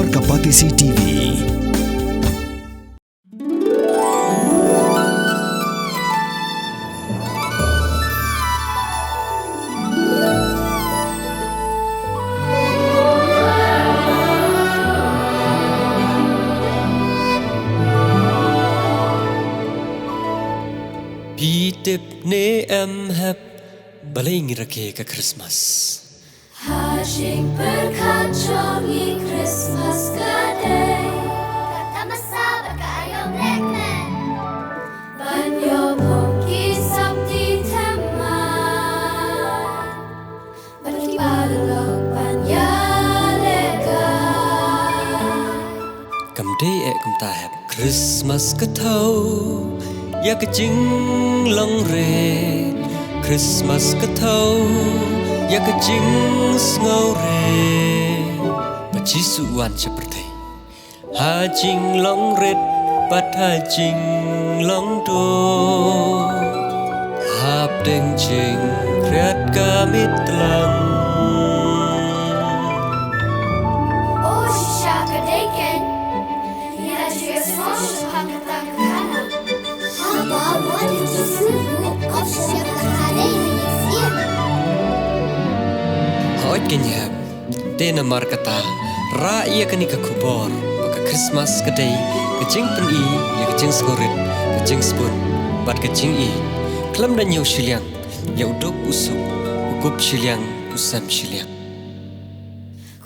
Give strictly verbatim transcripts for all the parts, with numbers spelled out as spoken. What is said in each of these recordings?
Ka Batesi T V. Phi tip ne em hep balei ngi rakhe ka Christmas? Ha jingpyrkhat jong ngi Christmas ka dei ka tamasa bad ka aïom lehkmen ban ïoh pum ki sopti thymmai bad ki paralok ban ïalehkai. Kam dei eh kumta hep. Christmas ka thew ïa ka jinglong rit. Christmas ka thew ïa ka jingsngewrit ba Jisu u wan sha pyrthei. Ha jinglong rit bad ha jinglong duh, hapdeng jingkhriat ka mih tlang. O shisha ka dei kein. Ïa la jingsngewsih ha kata ka khana. Haba wat ïa Jisu u ap sha ka khana ïa ka ïing. Hooid kein hep. Te namar kata, rah ïa kane ka khubor ba ka Christmas ka dei ka jingpyni ïa ka jingsngewrit, ka jingsbun bad ka jingïeit. Khlem da ñiew shiliang ïa u duk u suk, u kup shiliang, u sem shiliang.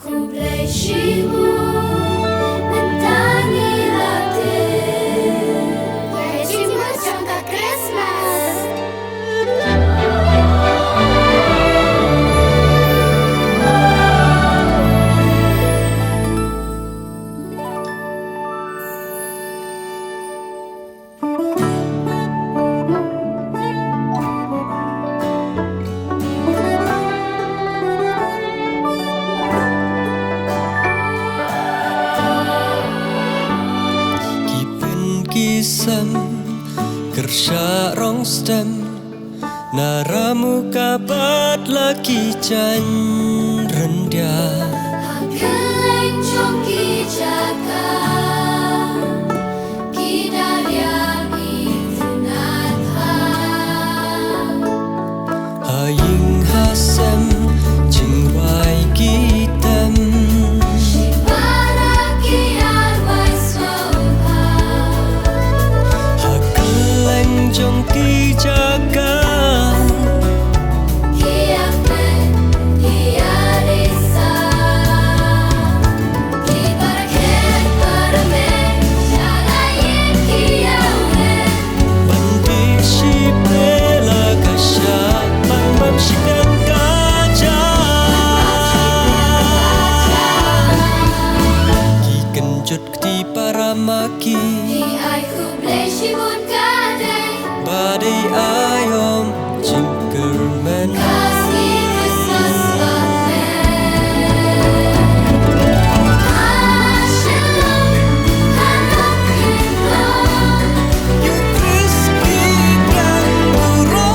Khublei shibun, mynta ngi la tip ïa ka jingmut jong ka Christmas. Ki pyn ki sem, kyrsha rong stem, na ramu ka bat la ki jaiñ ryndia. Ha kylleng jong ki jaka ki da ria ki tnat ha. Ha ïing ha sem jingwai ki tem. Shipara ki arwai sngewbha. Ha kylleng jong ki jaka. Ki ïakmen, ki ïarisa. Ki pyrkhat pyrmeh sha la ïing ki ïawen. Ban dih shi pela ka shah, ban bam shi pela ka jah. Ki kynjut kti para ma ki. Ki ai khublei shibun ka dei. Ba dei aïom jingkyrmen. Kasi Christmas ba dei. Ha shalom, ha nongkyndong. Ïa u Khrist ki dang burom.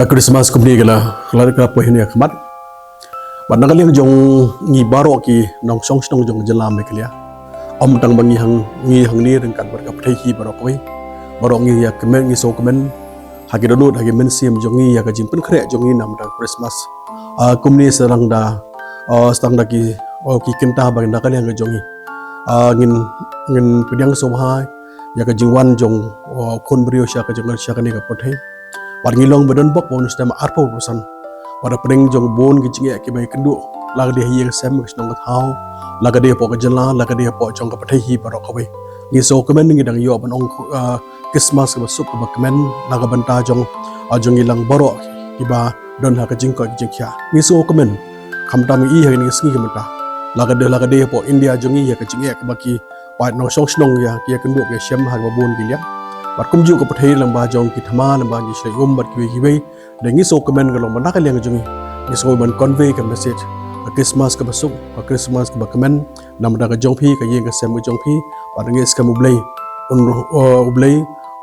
Ka Christmas kumne ka la, ka la, ka la poi hangne ha khmat. Bad na ka liang jong ngi baroh ki nongshong shnong jong ka jylla Meghalaya. Ym tang ba ngi hang, ngi hangne ryngkat bad ka pyrthei hi baroh kawei. Baroh ngi ïa kmen, ngi sngewkmen ha ki dohnud, ha ki mynsiem jong ngi ïa ka jingpynkhreh jong ngi namar ka Christmas. Ah, kumne sdang da, ah, sdang da ki, oh, ki kynta ba na ka liang ka jong ngi. Ah, ngin, ngin pdiang sngewbha ïa ka jingwan jong, oh, khun briew sha ka jong, sha kane ka pyrthei. Bad ngi long ba don bok ba un sdang arphew percent. Bad hapdeng jong bun ki jingeh kiba ïakynduh, la ka dei ha ïing sem, ka shnong ka thaw, la ka dei hapoh ka jylla, la ka dei hapoh jong ka pyrthei hi baroh kawei. Ngi sngewkmen ngi dang ïoh ban ong, ah, Christmas kaba suk kaba kmen na ka bynta jong, ah, jong ngi lang baroh kiba don ha ka jingkoit ka jingkhiah. Ngi sngewkmen khamtam ngi ïa kane ka sngi ka mynta. La ka dei, la ka dei hapoh India jong ngi ïa ka jingeh kaba ki paid nongshong shnong ïa ki ïakynduh ki ïashem ha kaba bun ki liang. Bad kumjuh ka pyrthei lyngba jong ki thma lyngba ki shlei um bad kiwei kiwei. Dei ngi sngewkmen ka long ba na ka liang jong ngi, ngi sngewbha ban convey ka message ka Christmas kaba suk, ka Christmas kaba kmen na ka bynta ka jong phi, ka ïing ka sem ka jong phi. Bad ngi skhem U Blei un, uh, U Blei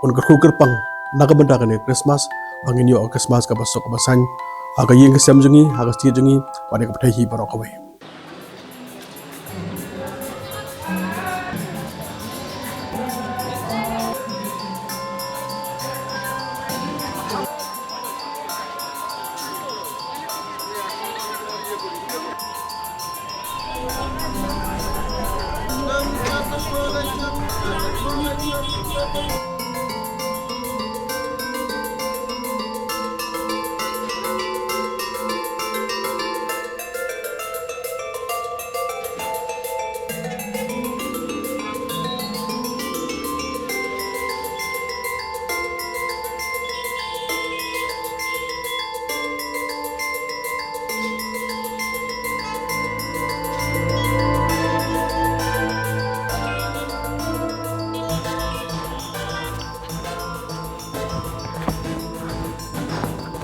un kyrkhu kyrpang na ka bynta kane ka Christmas, ba ngin ïoh ka Christmas kaba suk kaba saiñ ha ka ïing ka sem jong ngi, ha ka state jong ngi, bad ïa ka pyrthei hi baroh kawei.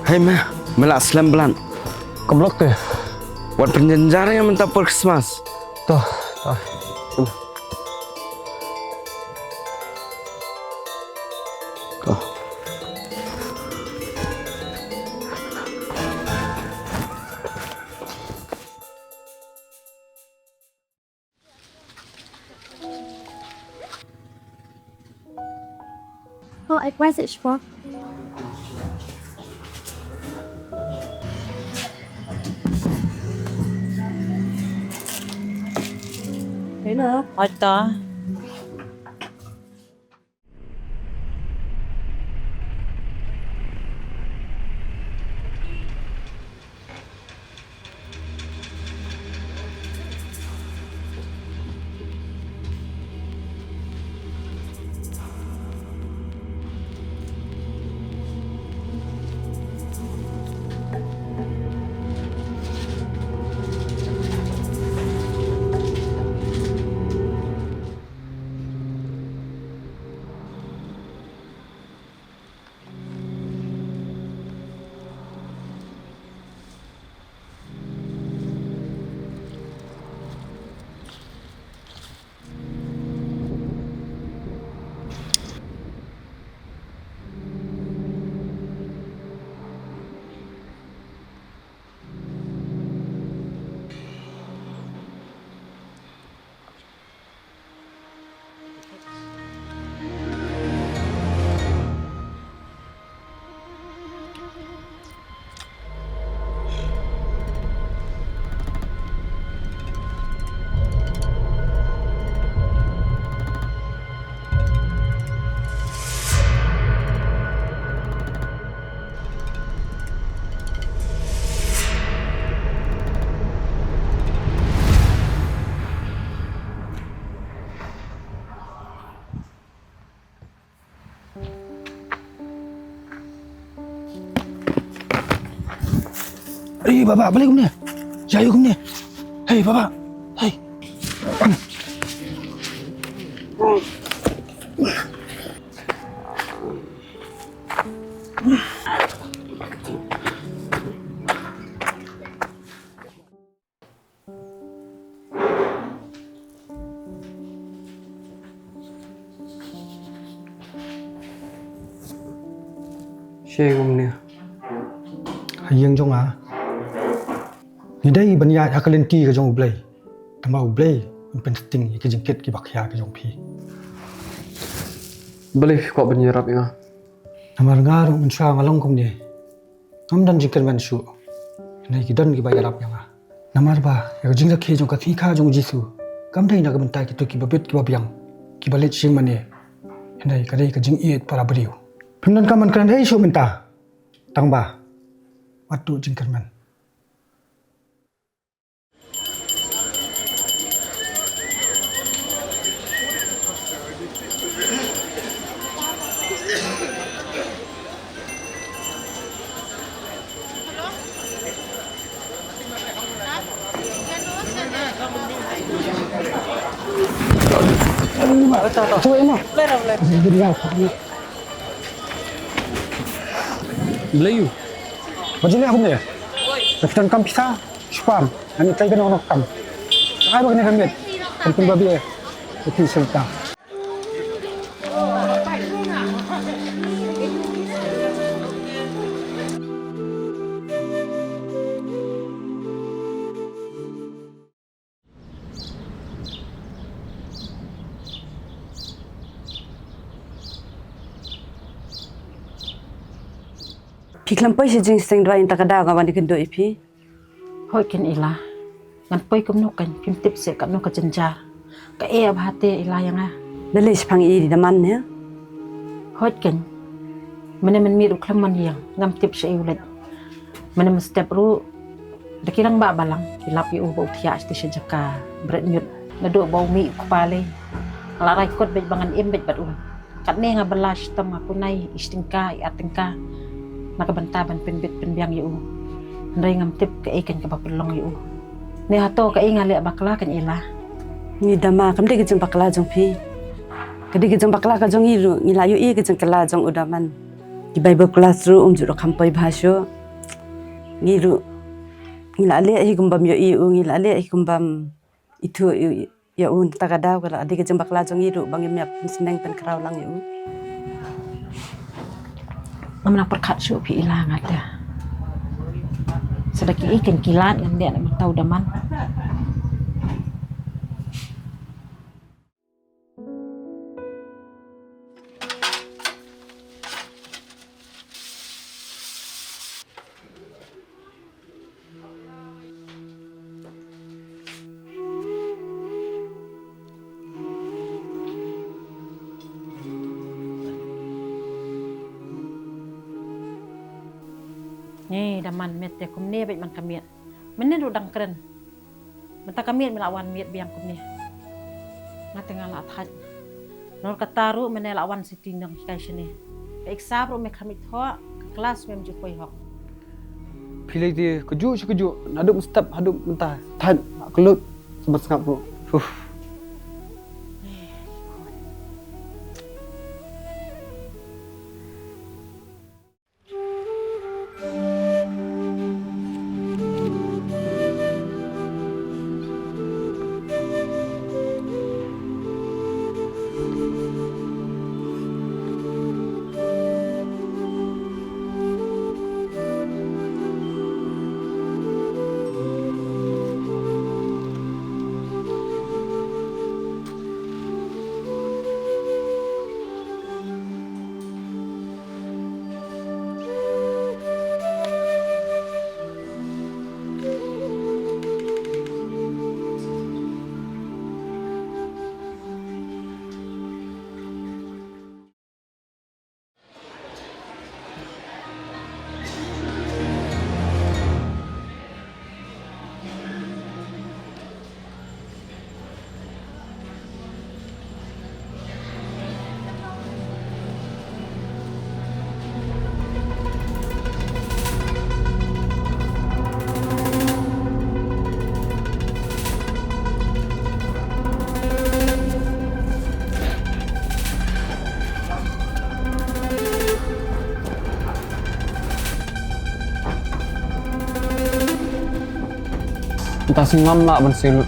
Hei me, me la slem blan. Ka block te. Wat pynjynjar ïa mynta por Christmas. To, to. To. Oh, ek message po. Hello. Ata. Ei, Baba, balei kumne? Ïa aïu kumne? Hei, Baba. Hei. Sha kumne? Ha ïing jong nga. Ngi dei ban ïaid ha ka lynti ka jong U Blei. Tangba U Blei un pynsting ïa ki jingkit kiba khia ki jong phi. Balei phi kwah ban ïarap ïa nga? Namar nga ruh mynshuwa nga long kumne. Ngam don jingkyrmen shuh. Hynrei ki don kiba ïarap ïa nga. Namar ba ïa ka jingrakhe jong ka sngi kha jong U Jisu kam dei na ka bynta kito kiba bit kiba biang, kiba leit sha ïing mane. Hynrei ka dei ka jingïeit para briew. Phim donkam ban kren ei shuh mynta. Tangba wat duh jingkyrmen. Blei ïu. Wat jin ne kumne? Ka phi donkam pisa, shu pam. Ani tlai kane ka kam. Ai ba kane ka miet. Kan pynbabe. Ka phi sylta. Phi khlem poi sha jingseng duwai, ynta ka daw nga wan ïakynduh ïa phi. Hooid keiñ Ila. Ngan poi kumno keiñ, phim tip seh katno ka jynjar. Kaei ba hate Ila ïa nga. Da leit shaphang i Daman ne? Hooid keiñ. Mynne mynmiet u khlem man ïeng, ngam tip shaei u leit. Mynne mynstep ruh da ki rangbah balang ki lap ïa u ba u thiah shatei sha jaka bret ñiut. Naduh ba u mih u kpa lei, nga la rai kot beit ba ngan im beit bad u. Katne nga bylla shitom, nga kunai i shi tyngka i ar tyngka na ka bynta ban pynbit pynbiang ïa u. Hynrei ngam tip kaei keiñ kaba pynlong ïa u. Ne hato kaei nga leh bakla keiñ Ila? Ngi Dama, kam dei ka jingbakla jong phi. Ka dei ka jingbakla ka jong ngi ruh, ngi la ïohi ka jingkylla jong u Daman. Ki Bible class ruh um ju ruh kham poi bha shuh. Ngi ruh ngi la leh hi kum bym ïohi u, ngi la leh hi kum bym ithuh ïa u, ïa u. Ynta ka daw ka la dei ka jingbakla jong ngi ruh ba ngim ïa pynsneng pynkhraw lang ïa u. Ngam nang pyrkhat shuh phi Ila, nga te. Sa da kiei keiñ ki lad ngan leh na mynta u Daman. Ngi Daman, met te kumne beit man ka miet. Mynne ruh dang kren. Mynta ka miet me la wan miet biang kumne. Nga te nga la thait. Nor kata ruh mynne la wan siti nong hikai shane. Ka exam ruh me kham ithoh, ka klas mem ju poi hok. Phi lei te kajuh shi kajuh, naduh mynstep haduh mynta thait, la kyllut, sngap ruh. Huh. Mynta sngi ngam lah ban siew lut.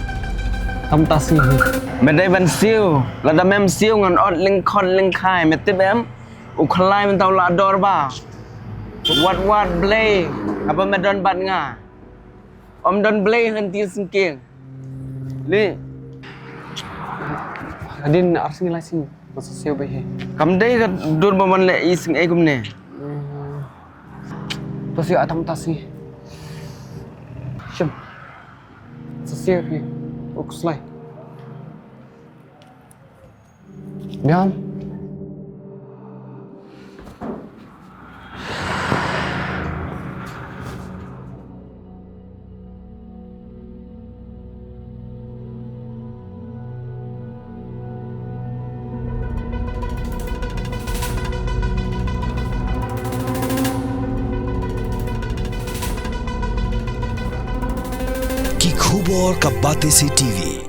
Tang mynta sngi hi. Me dei ban siew, lada mem siew ngan ot lyngkhot lyngkhai, me tip em? U khlai mynta u la dor bha. Wat wat Blei haba me don bad nga. Ym don Blei hangtei syngkien. Leh. Hadien ar sngi lai sngi. Nga sa siew beit hi. Kam dei ka dur ba wan leh i sngewbha kumne. Hmm. To siew, ah, tang mynta sngi. Shim. Sa siew hi. U khuslai. Biang. Or ka Batesi T V.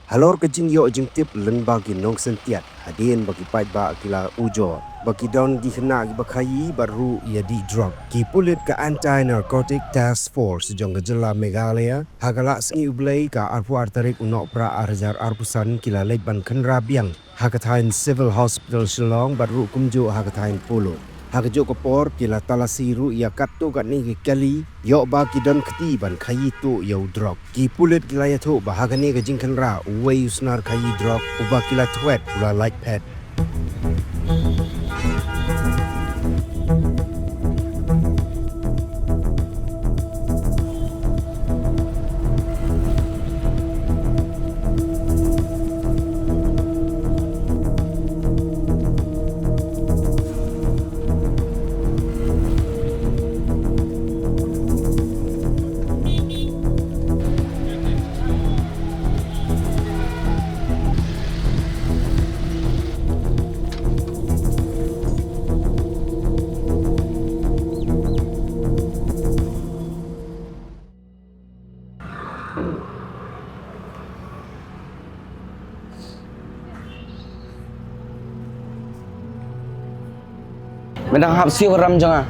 Halor ka jingïoh jingtip lyngba ki nongsyntiat, hadien ba ki paidbah ki la ujor ba ki don ki khynnah kiba khaïi bad ruh ïa dih drok, ki pulit ka Anti Narcotic Task Force jong ka jylla Meghalaya, ha ka lad sngi U Blei ka arphew ar tarik u Nohprah ar hajar arphew san, ki la leit ban kynrad biang ha ka thaiñ Civil Hospital Shillong bad ruh kumjuh ha ka thaiñ Polo. Ha kajuh ka por ki la talasi ruh ïa katto katne ki kali, ïoh ba ki don kti ban khaïi tuh ïa u drok. Ki pulit ki la ïathuh ba ha kane ka jingkynrad, uwei u snar khaïi drok uba ki la thwet u la lait phet. Me dang hap siew ram jong nga.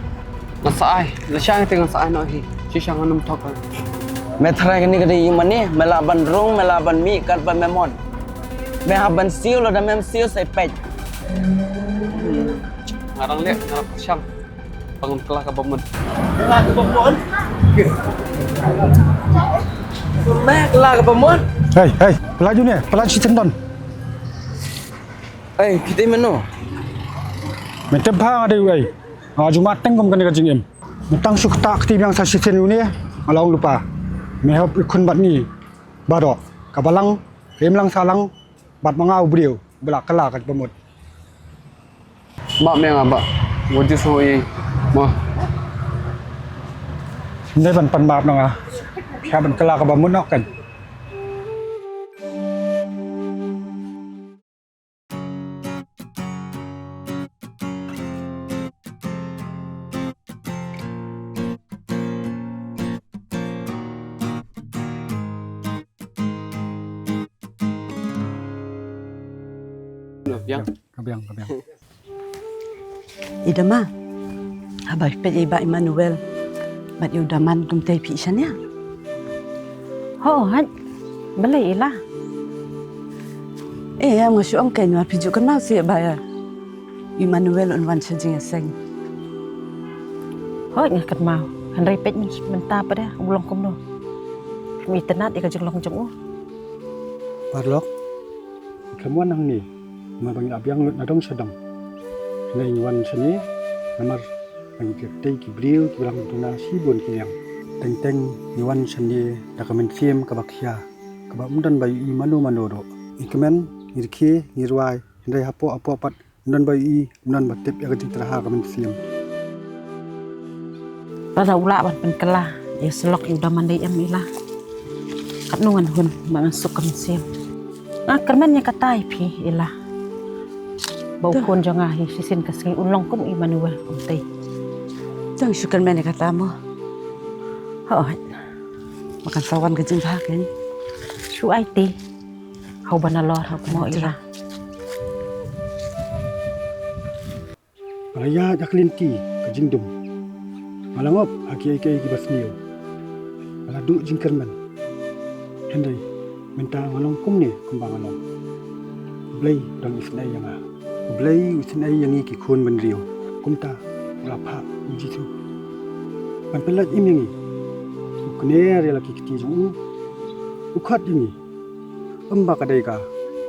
Nga sa ai, lashai te nga sa ai noh hi. Shisha ngan ym thok. Me tharai kane ka dei ïing mane, me lah ban rung, me lah ban mih katba me mon. Me hap ban siew, lada mem siew sa peit. Nga dang leh, nga dang pyrshang. Pang kylla kaba mut. Kylla kaba mut. Me kylla kaba mut. Hei, hei, pynlait ïa une, pynlait shisien don. Ei, kiti mano? Me tip bha nga dei uei. Nga ju mad teng kum kane ka jingim. Me tang shu ktah kti biang sa shisien ïa une, nga la ong lypa. Me hap ïakhun bad ngi. Baroh. Ka balang, ka imlang sahlang, bad ma nga u briew, ba la kylla kaba mut. Bah me nga bah. Wat ju sngew ei. Mo. Ym dei ban pan map na nga. Phi hap ban kylla kaba mut noh kan. Ka biang, ka biang. I Dama, haba phi peit ïa i Bah Emmanuel bad ïa u Daman kumtei phi ïa shaniah? Ho, hait. Balei i la? Eh, ïa nga shu ong kein, namar phi ju kynmaw seh ba ïa u Emmanuel un wan sha jingïaseng. Hooid nga kynmaw. Hynrei peit mynta pat de u long kumno. Phim itynnad ïa ka jinglong jong u. Paralok, khlem wan hangne namar ba ngi la biang lut na dong sha dong. Hynrei ngi wan shane namar ba ngi kyrteng ki briew kiba la duna shibun ki liang. Teng teng ngi wan shane da ka mynsiem kaba khia, kaba ym don ba ïohi mano mano ruh. Ngi kmen, ngi rkhie, ngi rwai, hynrei hapoh hapoh pat ym don ba ïohi, ym don ba tip ïa ka jingtyrha ka mynsiem. Lada u lah ban pynkylla ïa u Syllok ïa u Daman dei em i la? Katno ngan hun, ba ngan suk ka mynsiem. Nga kyrmen ïa kata ïa phi i la, ba u khun jong nga hi shisien ka sngi un long kum u Emmanuel kumtei. Dang shu kyrmen ïa kata mo. Hooid. Ba kan sa wan ka jingbha kein. Shu aiti. Haba nalor mo i la. Nga la ïaid ha ka lynti ka jingdum. Nga la ngop ha kiei kiei kiba sniew. Nga la duh jingkyrmen. Hynrei mynta nga long kumne kumba nga long. U Blei u dang isynei ïa nga. U Blei u isynei ïa ngi ki khun bynriew. Kumta u la phah u Jisu ban pynlait im ïa ngi. U kner ïa la ki kti jong u. U khot ïa ngi. Ym ba ka dei ka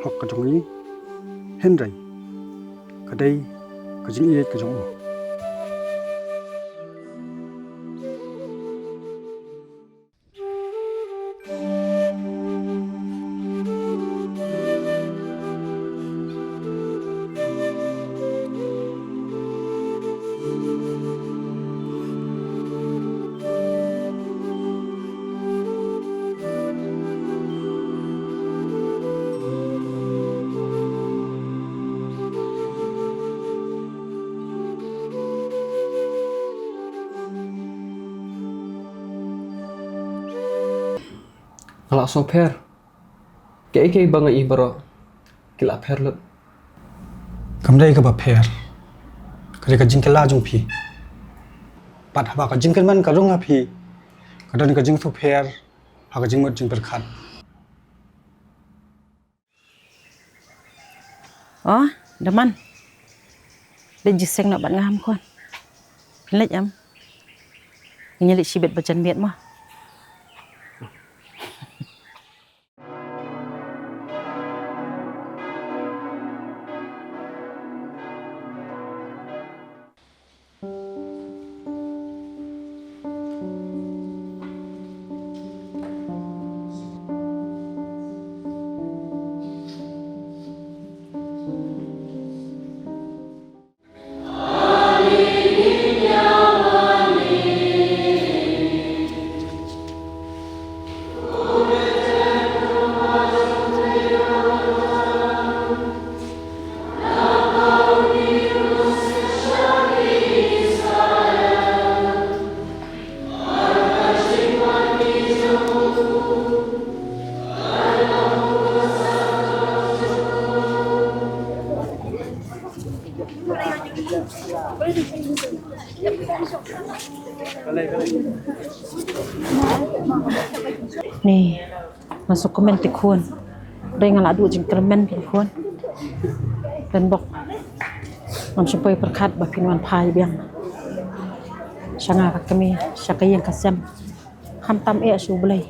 hok ka jong ngi, hynrei ka dei ka jingïeit ka jong u. Nga la sngewpher. Kaei kaei ba nga ïohi baroh ki la pher lut. Kam dei kaba pher. Ka dei ka jingkylla jong phi. Bad haba ka jingkyrmen ka rung ha phi, ka don ka jingsngewpher ha ka jingmut jingpyrkhat. Oh, Daman. Dei jingïaseng noh bad nga, em khun? Phin leit em? Ngin ïa leit shibit ba jan miet mo. Ni, nga sngewkmen te khun. Dei nga la duh jingkyrmen te khun. Pynbok. Ngam shym poi pyrkhat ba phin wan phai biang sha nga ka kmie, sha ka ïing ka sem. Khamtam eh sha U Blei.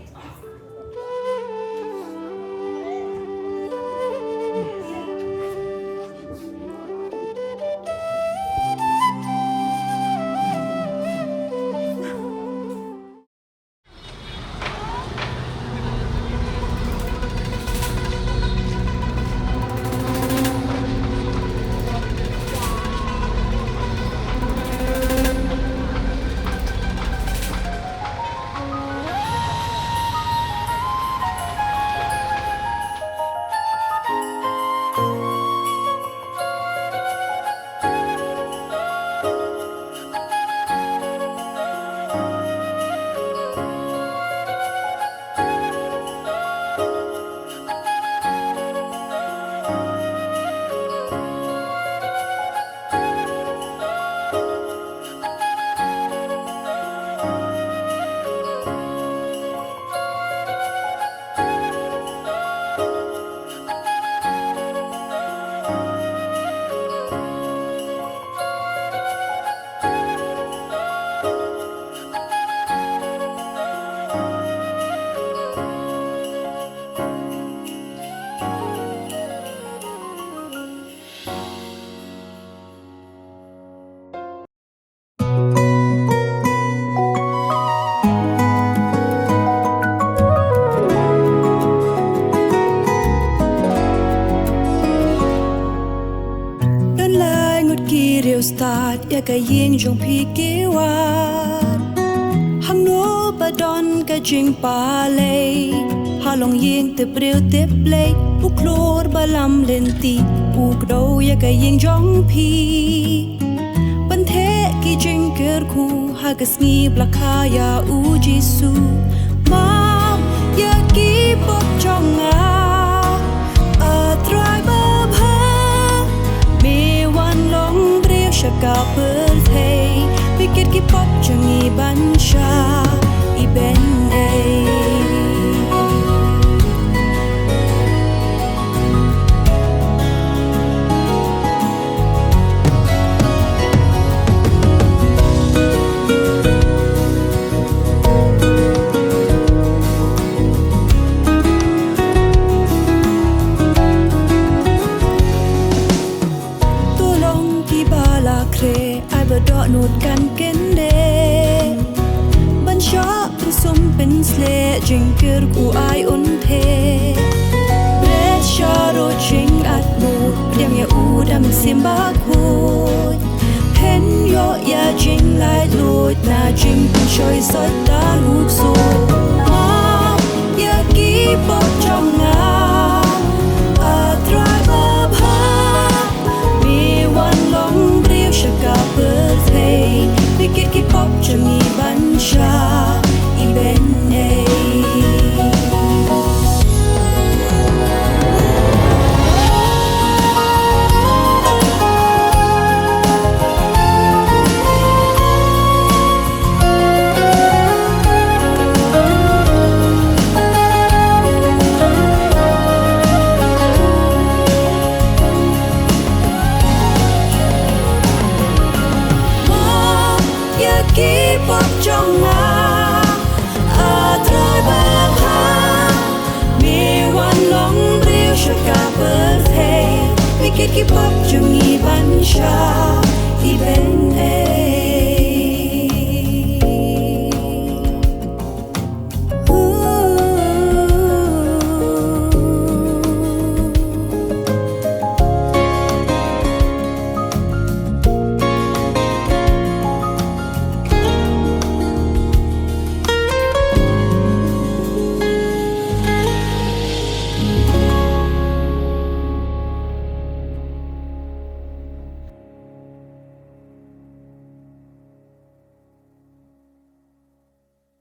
Don lai ngut ki riewstad ïa ka ïing jong phi ki wad. Hangno ba don ka jingpalei, ha longïing tip briew tip Blei, u khlur ba lam lynti, u kdew ïa ka ïing jong phi. Ban theh ki jingkyrkhu ha ka sngi ba la kha ïa U Jisu. Map ïa ki pop jong nga, A Trai babha, me wan long briew sha ka pyrthei, phi kit ki pop jong ngi ban shah Eden. To long kiba la khreh, ai ba dohnud kan kyndit. Ban shah pynsum pynsleh, jingkyrkhu ai un theh. Bret sha rud jingatmut, pdiang ïa u da mynsiem bakhuid. Phin ïoh ïa jinglaitluid na jingpynshoi Soitan u ksuid. Map ïa ki pop jong nga, A Trai babha, me wan long briew sha ka pyrthei, phi kit ki pop jong ngi ban shah Eden. ki pop jong ngi ban shah.